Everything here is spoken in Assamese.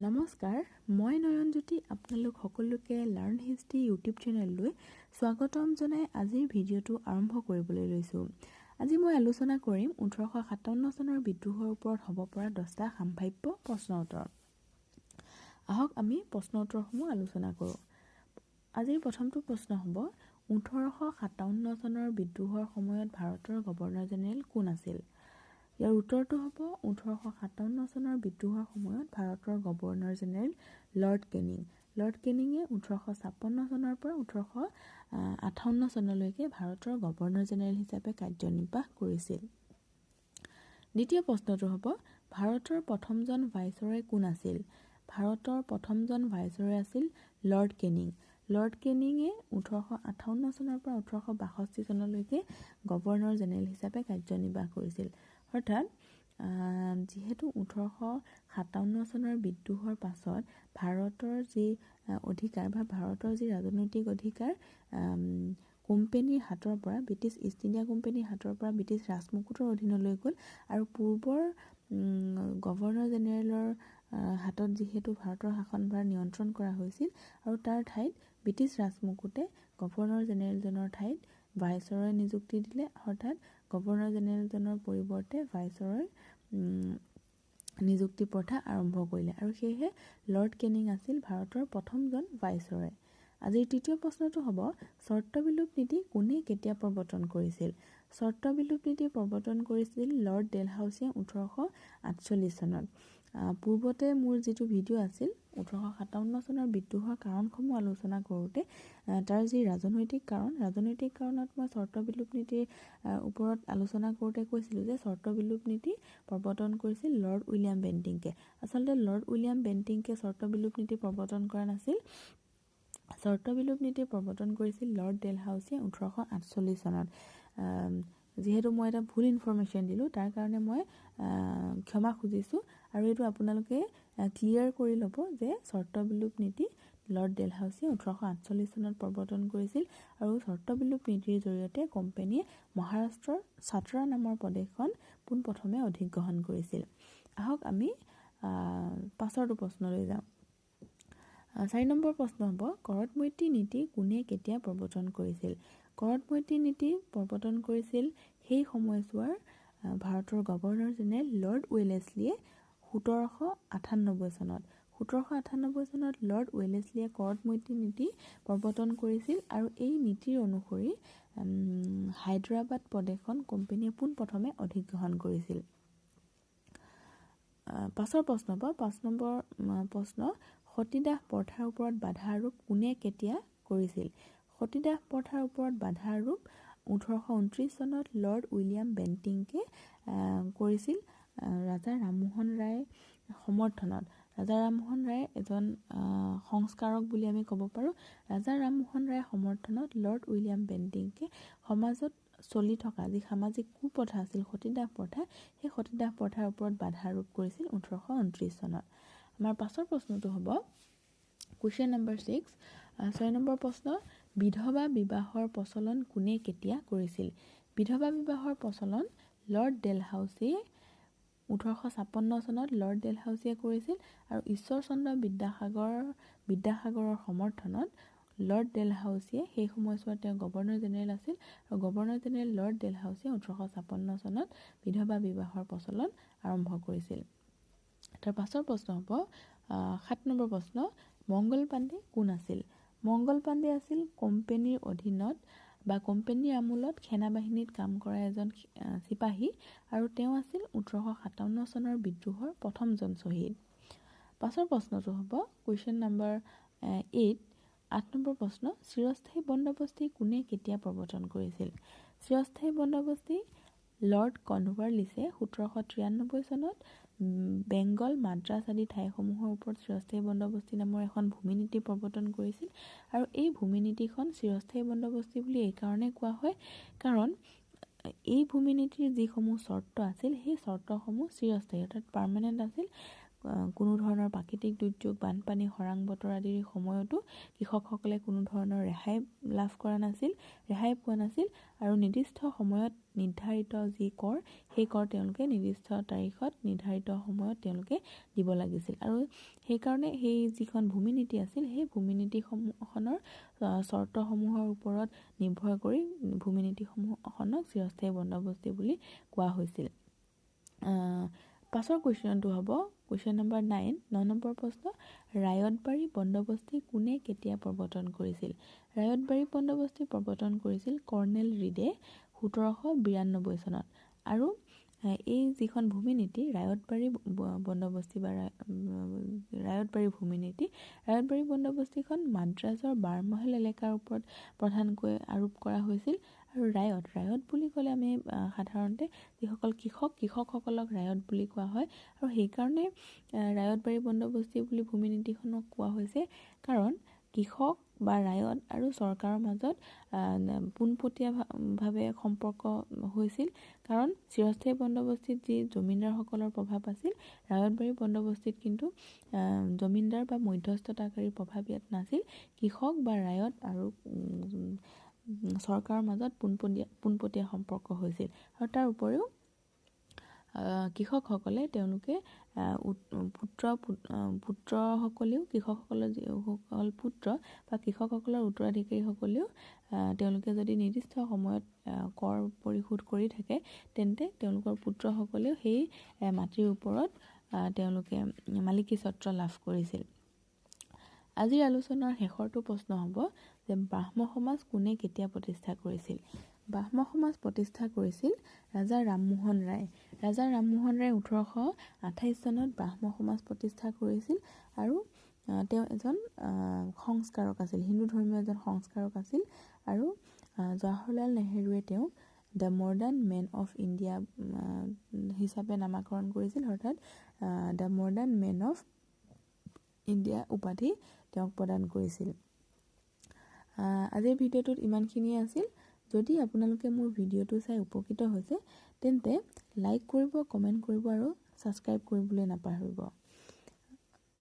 নমস্কাৰ, মই নয়নজ্যোতি আপোনালোক সকলোকে লাৰ্ণ হিষ্ট্ৰী ইউটিউব চেনেললৈ স্বাগতম জনাই আজিৰ ভিডিঅ'টো আৰম্ভ কৰিবলৈ লৈছোঁ। আজি মই আলোচনা কৰিম 1857 চনৰ বিদ্ৰোহৰ ওপৰত হ'ব পৰা 10টা সাম্ভাব্য প্ৰশ্ন উত্তৰ। আহক আমি প্ৰশ্ন উত্তৰসমূহ আলোচনা কৰোঁ। আজিৰ প্ৰথমটো প্ৰশ্ন হ'ব, 1857 চনৰ বিদ্ৰোহৰ সময়ত ভাৰতৰ গভৰ্ণৰ জেনেৰেল কোন আছিল? ইয়াৰ উত্তৰটো হ'ব, 1857 চনৰ বিদ্ৰোহৰ সময়ত ভাৰতৰ governor general Lord Canning. Lord কেনিঙে 1856 চনৰ পৰা 1858 চনলৈকে ভাৰতৰ গভৰ্ণৰ জেনেৰেল হিচাপে কাৰ্যনিৰ্বাহ কৰিছিল। দ্বিতীয় প্ৰশ্নটো হ'ব, ভাৰতৰ প্ৰথমজন ভাইচৰয় কোন আছিল? ভাৰতৰ প্ৰথমজন ভাইচৰয় আছিল লৰ্ড কেনিং। লৰ্ড কেনিঙে 1858 চনৰ পৰা 1862 চনলৈকে গভৰ্ণৰ জেনেৰেল হিচাপে কাৰ্যনিৰ্বাহ কৰিছিল। অৰ্থাৎ যিহেতু 1857 চনৰ বিদ্ৰোহৰ পাছত ভাৰতৰ যি অধিকাৰ বা ভাৰতৰ যি ৰাজনৈতিক অধিকাৰ কোম্পেনীৰ হাতৰ পৰা, ব্ৰিটিছ ইষ্ট ইণ্ডিয়া কোম্পেনীৰ হাতৰ পৰা ব্ৰিটিছ ৰাজমুকুটৰ অধীনলৈ গ'ল আৰু পূৰ্বৰ গভৰ্ণৰ জেনেৰেলৰ হাতত যিহেতু ভাৰতৰ শাসনভাৰ নিয়ন্ত্ৰণ কৰা হৈছিল আৰু তাৰ ঠাইত ব্ৰিটিছ ৰাজমুকুটে গভৰ্ণৰ জেনেৰেলজনৰ ঠাইত ভাইচৰয় নিযুক্তি দিলে। অৰ্থাৎ গভৰ্ণৰ জেনেৰেলজনৰ পৰিৱৰ্তে ভাইচৰয় নিযুক্তি প্ৰথা আৰম্ভ কৰিলে আৰু সেয়েহে লৰ্ড কেনিং আছিল ভাৰতৰ প্ৰথমজন ভাইচৰয়। আজিৰ তৃতীয় প্ৰশ্নটো হ'ব, চৰ্ত বিলোপ নীতি কোনে কেতিয়া প্ৰৱৰ্তন কৰিছিল? চৰ্ত বিলোপ নীতি প্ৰৱৰ্তন কৰিছিল লৰ্ড ডেলহাউছিয়ে 1848 চনত। পূৰ্বতে মোৰ যিটো ভিডিঅ' আছিল 1857 চনৰ বিদ্ৰোহৰ কাৰণসমূহ আলোচনা কৰোঁতে, তাৰ যি ৰাজনৈতিক কাৰণ, ৰাজনৈতিক কাৰণত মই চৰ্ত বিলোপ নীতিৰ ওপৰত আলোচনা কৰোঁতে কৈছিলোঁ যে চৰ্ত বিলোপ নীতি প্ৰৱৰ্তন কৰিছিল লৰ্ড উইলিয়াম বেণ্টিংকে। আচলতে লৰ্ড উইলিয়াম বেণ্টিংকে চৰ্ত বিলোপ নীতি প্ৰৱৰ্তন কৰা নাছিল। চৰ্ত বিলোপ নীতি প্ৰৱৰ্তন কৰিছিল লৰ্ড ডেলহাউছিয়ে 1848 চনত। যিহেতু মই এটা ভুল ইনফৰ্মেশ্যন দিলোঁ, তাৰ কাৰণে মই ক্ষমা খুজিছোঁ আৰু এইটো আপোনালোকে ক্লিয়াৰ কৰি ল'ব যে চৰ্ত বিলোপ নীতি লৰ্ড ডেলহাউছিয়ে 1848 চনত প্ৰৱৰ্তন কৰিছিল আৰু চৰ্ত বিলোপ নীতিৰ জৰিয়তে কোম্পেনীয়ে মহাৰাষ্ট্ৰৰ চাতৰা নামৰ প্ৰদেশখন পোনপ্ৰথমে অধিগ্ৰহণ কৰিছিল। আহক আমি পাছৰটো প্ৰশ্নলৈ যাওঁ। 4 নম্বৰ প্ৰশ্ন হ'ব, কৰতমৈত্ৰী নীতি কোনে কেতিয়া প্ৰৱৰ্তন কৰিছিল? কৰতমৈত্ৰী নীতি প্ৰৱৰ্তন কৰিছিল সেই সময়ছোৱাৰ ভাৰতৰ গভৰ্ণৰ জেনেৰেল লৰ্ড ৱেলেছলিয়ে 1798 চনত। 1798 চনত লৰ্ড ৱেলেছলিয়ে কৰতমৈত্ৰী নীতি প্ৰৱৰ্তন কৰিছিল আৰু এই নীতিৰ অনুসৰি হায়দৰাবাদ প্ৰদেশখন কোম্পেনীয়ে পোনপ্ৰথমে অধিগ্ৰহণ কৰিছিল। পাছৰ প্ৰশ্ন হ'ব, 5 নম্বৰ প্ৰশ্ন, সতীদাহ প্ৰথাৰ ওপৰত বাধা আৰোপ কোনে কেতিয়া কৰিছিল? সতীদাহ প্ৰথাৰ ওপৰত বাধা আৰোপ 1829 চনত লৰ্ড উইলিয়াম বেণ্টিংকে কৰিছিল ৰাজা ৰামমোহন ৰায়ৰ সমৰ্থনত। ৰাজা ৰামমোহন ৰায় এজন সংস্কাৰক বুলি আমি ক'ব পাৰোঁ। ৰাজা ৰামমোহন ৰায়ৰ সমৰ্থনত লৰ্ড উইলিয়াম বেণ্টিংকে সমাজত চলি থকা যি সামাজিক কুপ্ৰথা আছিল সতীদাহ প্ৰথা, সেই সতীদাহ প্ৰথাৰ ওপৰত বাধা আৰোপ কৰিছিল 1829 চনত। আমাৰ পাছৰ প্ৰশ্নটো হ'ব কুৱেশ্যন নম্বৰ 6, 6 নম্বৰ প্ৰশ্ন, বিধৱা বিবাহৰ প্ৰচলন কোনে কেতিয়া কৰিছিল? বিধৱা বিবাহৰ প্ৰচলন লৰ্ড ডেলহাউছিয়ে 1856 চনত লৰ্ড ডেলহাউছিয়ে কৰিছিল আৰু ঈশ্বৰ চন্দ্ৰ বিদ্যাসাগৰৰ সমৰ্থনত লৰ্ড ডেলহাউছিয়ে সেই সময়ছোৱাত তেওঁ গভৰ্ণৰ জেনেৰেল আছিল আৰু গভৰ্ণৰ জেনেৰেল লৰ্ড ডেলহাউছিয়ে 1856 চনত বিধৱা বিবাহৰ প্ৰচলন আৰম্ভ কৰিছিল। তাৰ পাছৰ প্ৰশ্ন হ'ব 7 নম্বৰ প্ৰশ্ন, মংগল পাণ্ডে কোন আছিল? মংগল পাণ্ডে আছিল কোম্পেনীৰ অধীনত বা কোম্পেনীৰ আমোলত সেনাবাহিনীত কাম কৰা এজন চিপাহী আৰু তেওঁ আছিল 1857 চনৰ বিদ্ৰোহৰ প্ৰথমজন শ্বহীদ। পাছৰ প্ৰশ্নটো হ'ব কুৱেশ্যন নম্বৰ 8, 8 নম্বৰ প্ৰশ্ন, চিৰস্থায়ী বন্দোবস্তি কোনে কেতিয়া প্ৰৱৰ্তন কৰিছিল? চিৰস্থায়ী বন্দোবস্তি লৰ্ড কৰ্ণৱালিছে 1793 চনত বেংগল, মাদ্ৰাছ আদি ঠাইসমূহৰ ওপৰত চিৰস্থায়ী বন্দোবস্তি নামৰ এখন ভূমিনীতি প্ৰৱৰ্তন কৰিছিল আৰু এই ভূমিনীতিখন চিৰস্থায়ী বন্দোবস্তি বুলি এইকাৰণে কোৱা হয় কাৰণ এই ভূমিনীতিৰ যিসমূহ চৰ্ত আছিল সেই চৰ্তসমূহ চিৰস্থায়ী অৰ্থাৎ পাৰ্মানেণ্ট আছিল। কোনো ধৰণৰ প্ৰাকৃতিক দুৰ্যোগ, বানপানী, খৰাং বতৰ আদিৰ সময়তো কৃষকসকলে কোনো ধৰণৰ ৰেহাই লাভ কৰা নাছিল, ৰেহাই পোৱা নাছিল আৰু নিৰ্দিষ্ট সময়ত নিৰ্ধাৰিত যি কৰ, সেই কৰ তেওঁলোকে নিৰ্দিষ্ট তাৰিখত নিৰ্ধাৰিত সময়ত তেওঁলোকে দিব লাগিছিল। আৰু সেইকাৰণে সেই যিখন ভূমি নীতি আছিল, সেই ভূমি নীতিসমূহখনৰ চৰ্তসমূহৰ ওপৰত নিৰ্ভৰ কৰি ভূমি নীতিসমূহখনক চিৰস্থায়ী বন্দোবস্তি বুলি কোৱা হৈছিল। পাছৰ কুৱেশ্যনটো হ'ব কুৱেশ্যন নম্বৰ 9, 9 নম্বৰ প্ৰশ্ন, ৰায়তবাৰী বন্দোবস্তি কোনে কেতিয়া প্ৰৱৰ্তন কৰিছিল? ৰায়তবাৰী বন্দোবস্তি প্ৰৱৰ্তন কৰিছিল কৰ্ণেল ৰিডে 1792 চনত। আৰু এই যিখন ভূমি নীতি, ৰায়তবাৰী বন্দোবস্তি বা ৰায়তবাৰী ভূমি নীতি, ৰায়তবাৰী বন্দোবস্তিখন মাদ্ৰাজৰ বাৰমহল এলেকাৰ ওপৰত প্ৰধানকৈ আৰোপ কৰা হৈছিল। আৰু ৰায়ত বুলি ক'লে আমি সাধাৰণতে যিসকল কৃষক, কৃষকসকলক ৰায়ত বুলি কোৱা হয়। আৰু সেইকাৰণে ৰায়তবাৰী বন্দোবস্তি বুলি ভূমি নীতিখনক কোৱা হৈছে, কাৰণ কৃষক বা ৰায়ত আৰু চৰকাৰৰ মাজত পোনপটীয়াভাৱে সম্পৰ্ক হৈছিল। কাৰণ চিৰস্থায়ী বন্দোবস্তিত যি জমিনদাৰসকলৰ প্ৰভাৱ আছিল, ৰায়তবাৰী বন্দোবস্তিত কিন্তু জমিনদাৰ বা মধ্যস্থতাকাৰীৰ প্ৰভাৱ ইয়াত নাছিল। কৃষক বা ৰায়ত আৰু চৰকাৰৰ মাজত পোনপটীয়া সম্পৰ্ক হৈছিল। আৰু তাৰ উপৰিও কৃষকসকলে তেওঁলোকে পুত্ৰসকলেও, কৃষকসকলৰ যিসকল পুত্ৰ বা কৃষকসকলৰ উত্তৰাধিকাৰীসকলেও তেওঁলোকে যদি নিৰ্দিষ্ট সময়ত কৰ পৰিশোধ কৰি থাকে, তেন্তে তেওঁলোকৰ পুত্ৰসকলেও সেই মাটিৰ ওপৰত তেওঁলোকে মালিকী স্বত্ব লাভ কৰিছিল। আজিৰ আলোচনাৰ শেষৰটো প্ৰশ্ন হ'ব যে ব্ৰাহ্ম সমাজ কোনে কেতিয়া প্ৰতিষ্ঠা কৰিছিল? ব্ৰাহ্ম সমাজ প্ৰতিষ্ঠা কৰিছিল ৰাজা ৰামমোহন ৰায়। ৰাজা ৰামমোহন ৰায় 1828 চনত ব্ৰাহ্ম সমাজ প্ৰতিষ্ঠা কৰিছিল আৰু তেওঁ এজন সংস্কাৰক আছিল, হিন্দু ধৰ্মীয় এজন সংস্কাৰক আছিল। আৰু জৱাহৰলাল নেহেৰুৱে তেওঁক the modern man of India হিচাপে নামাকৰণ কৰিছিল, অৰ্থাৎ the modern man of India উপাধি তেওঁক প্ৰদান কৰিছিল। আজিৰ ভিডিঅ'টোত ইমানখিনিয়ে আছিল। যদি আপোনালোকে মোৰ ভিডিঅ'টো চাই উপকৃত হৈছে, তেন্তে লাইক কৰিব, কমেণ্ট কৰিব আৰু ছাবস্ক্ৰাইব কৰিবলৈ নাপাহৰিব।